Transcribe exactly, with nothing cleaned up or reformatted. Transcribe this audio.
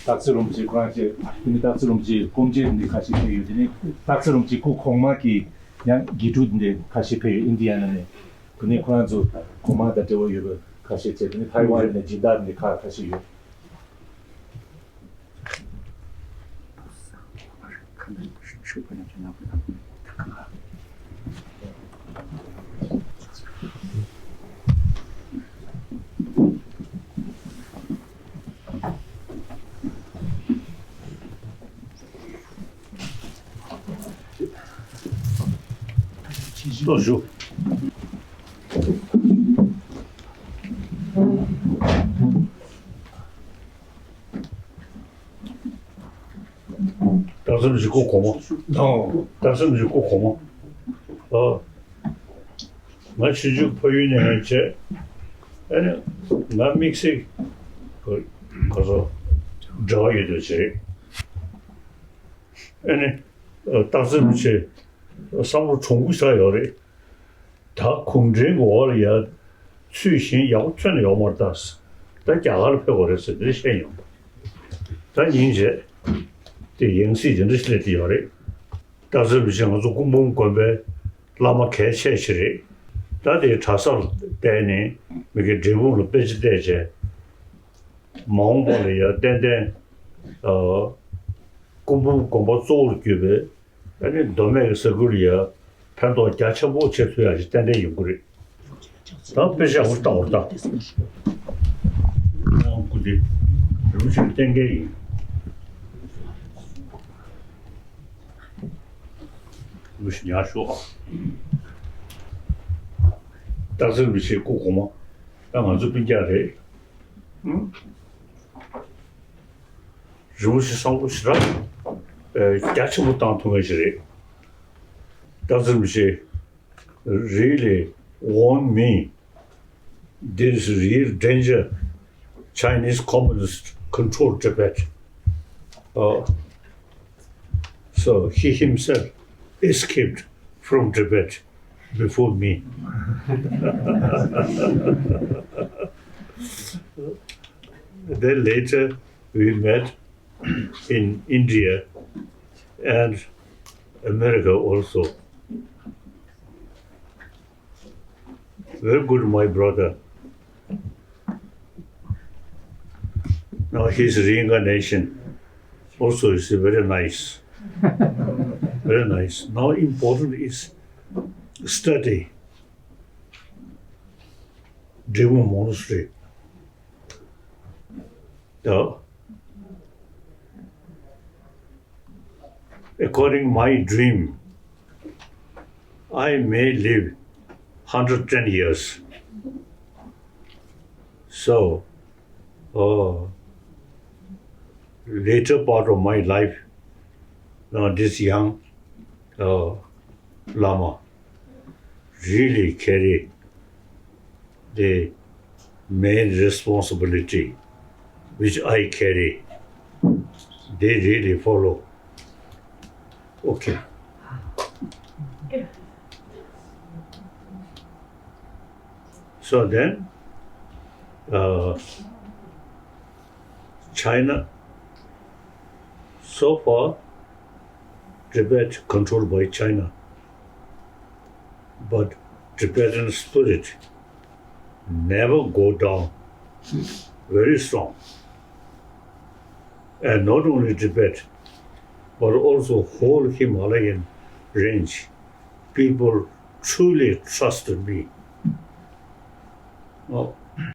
སྟག་འཚེར་རིན་པོ་ཆེ་ཁོ་རང་བཅས་དེ་ནི་སྟག་འཚེར་རིན་པོ་ཆེའི་སྐུ་མཆེད་འདི་ཁ་ཤས་ཕེབས་ཡོད། དེ་ནི་སྟག་འཚེར་རིན་པོ་ཆེའི་སྐུ་གོང་མ་གི་ཡང་དགེ་ཕྲུག་འདི་ཁ་ཤས་ཕེབས་ཡོད། ཨིན་ཌི་ཡ་ན་ནས། དེ་ནི་ཁོ་རང་ཚོ་གོང་མ་དང་འབྲེལ་བ་ཡོད་པ་ཁ་ཤས་བྱས། དེ་ནི་ཐའེ་ཝན་ནས་སྦྱིན་བདག་འདི་ཁ་ཁ་ཤས་ཡོད། ལྟོས་ཞུ། སྟག་འཚེར་རིན་པོ་ཆེའི་སྐུ་གོང་མ། ཨོ། སྟག་འཚེར་རིན་པོ་ཆེའི་སྐུ་གོང་མ། ཨོ། ང་ཆུང་ཆུང་ཕ་ཡུལ་ནས་བྱས། ཨ་ནི་ང་དམིགས་བསལ་ག་ཚོད་འབྲེལ་བ་ཡོད་དུ་བྱས། ཨ་ནི་སྟག་འཚེར་རིན་པོ་ཆེ་བསམ་བློ་གྲུང་པོ་ཞིག་ཡོད་རེད། ད་གུང་ཁྲན་གྱི་འོག་ལ་ཡ་ཚུད་བཞིན་ཡག་པོ་ཐོན་ཡོད་མ་རེད་ད། ད་རྒྱ་གར་ལ་ཕེབས་དགོས་རེད་ཟེར་འདི་བཤད་མྱོང་། ད་ཉིན་རྗེས་དེ་ཡང་སྲིད་དེ་འདྲ་ཞིག་སླེབས་བསྡད་ཡོད་རེད། སྟག་འཚེར་རིན་པོ་ཆེ་ང་ཚོ་སྐུ་འབུམ་དགོན་པའི་བླ་མ་གལ་ཆེ་ཤོས་རེད། ད་དེ་གྲྭ་ས་ལ་བསྡད་ནས་མི་གི་འབྲས་སྤུངས་ལ་དཔེ་ཆ་བལྟས་བྱས། མ་འོངས་པ་ལ་ཡ་ཏན་ཏན་ཨ་སྐུ་འབུམ་དགོན་པ་གཙོ་བོར་གྱུར་པའི་ཨ་ནི་མདོ་སྨད་ཀྱི་ས་ཁུལ་ལ་ཡ་ཕན་ཐོགས་རྒྱ་ཆེན་པོ་བྱེད་ཐུབ་ཡ་ཞིག་ཏན་ཏན་ཡོང་གི་རེད། ད་དཔེ་ཆ་འུར་ལྟ་འུར་ལྟ། ཡང་སྐུ་ཚེ་རིན་པོ་ཆེ་གཏན་འཁེལ་ཡིན། ལུས་ཉར་ཤོག་ཨ། སྟག་འཚེར་རིན་པོ་ཆེའི་སྐུ་གོང་མ། ད་ང་ཚོ་སྤུན་ཀྱག་རེད། ཨང་། རིན་པོ་ཆེ་བསམ་བློ་ཞེ་དྲག་ཨ་རྒྱ་ཆེན་པོ་བཏང་ཐུབ་མཁན་ཞིག་རེད། སྟག་འཚེར་རིན་པོ་ཆེ really warned me, there is real danger Chinese communists control Tibet. Uh, so he himself escaped from Tibet before me. Then later we met in India and America also. Very good, my brother. Now his reincarnation also is very nice. Very nice. Now important is study. Dream Monastery. The, according my dream, I may live hundred ten years. So, uh, later part of my life, now this young uh, Lama really carry the main responsibility which I carry. They really follow. Okay. So then, uh, China, so far, Tibet controlled by China, but Tibetan spirit never go down, very strong. And not only Tibet, but also whole Himalayan range, people truly trust me. Now,